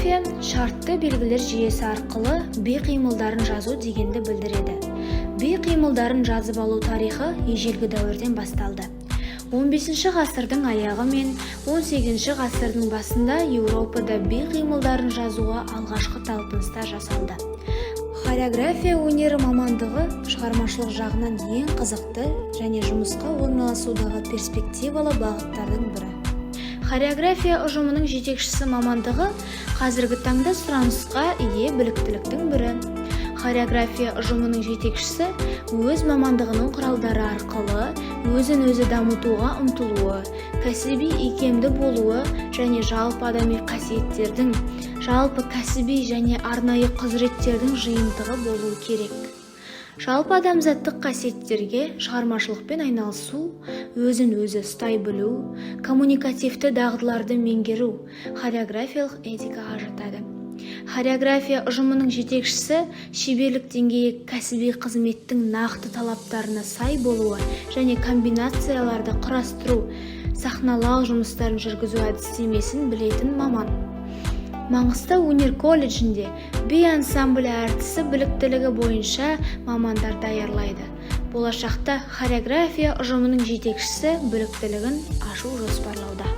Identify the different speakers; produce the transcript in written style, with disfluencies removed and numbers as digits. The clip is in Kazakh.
Speaker 1: Хореография шартты белгілер жүйесі арқылы би қимылдарын жазу дегенді білдіреді. Би қимылдарын жазып алу тарихы ежелгі дәуірден басталды. 15 ғасырдың аяғы мен 18 ғасырдың басында Еуропада би қимылдарын жазуға алғашқы талпыныстар жасалды. Хореография өнері мамандығы шығармашылық жағынан ең қызықты және жұмысқа орналасудағы перспективалы бағыттардың бірі. Хореография ұжымының жетекшісі мамандығы қазіргі таңда сұранысқа ие біліктіліктің бірі. Хореография ұжымының жетекшісі өз мамандығының құралдары арқылы өзін өзі дамытуға ұмтылуы, кәсіби икемді болуы және жалпы адами қасиеттердің, жалпы кәсіби және арнайы құзыреттердің жиынтығы болуы керек. Жалпы адамзаттық қасиеттерге шығармашылықпен айналысу, өзін өзі ұстай білу, коммуникативті дағдыларды меңгеру, хореографиялық этикаға жатады. Хореография ұжымының жетекшісі шеберлік деңгейі кәсіби қызметтің нақты талаптарына сай болуы және комбинацияларды құрастыру, сахналау жұмыстарын жүргізу әдістемесін білетін маман. Маңғыстау өнер колледжінде би ансамблі әртісі біліктілігі бойынша мамандар даярлайды. Болашақта хореография ұжымының жетекшісі біліктілігін ашу жоспарлауда.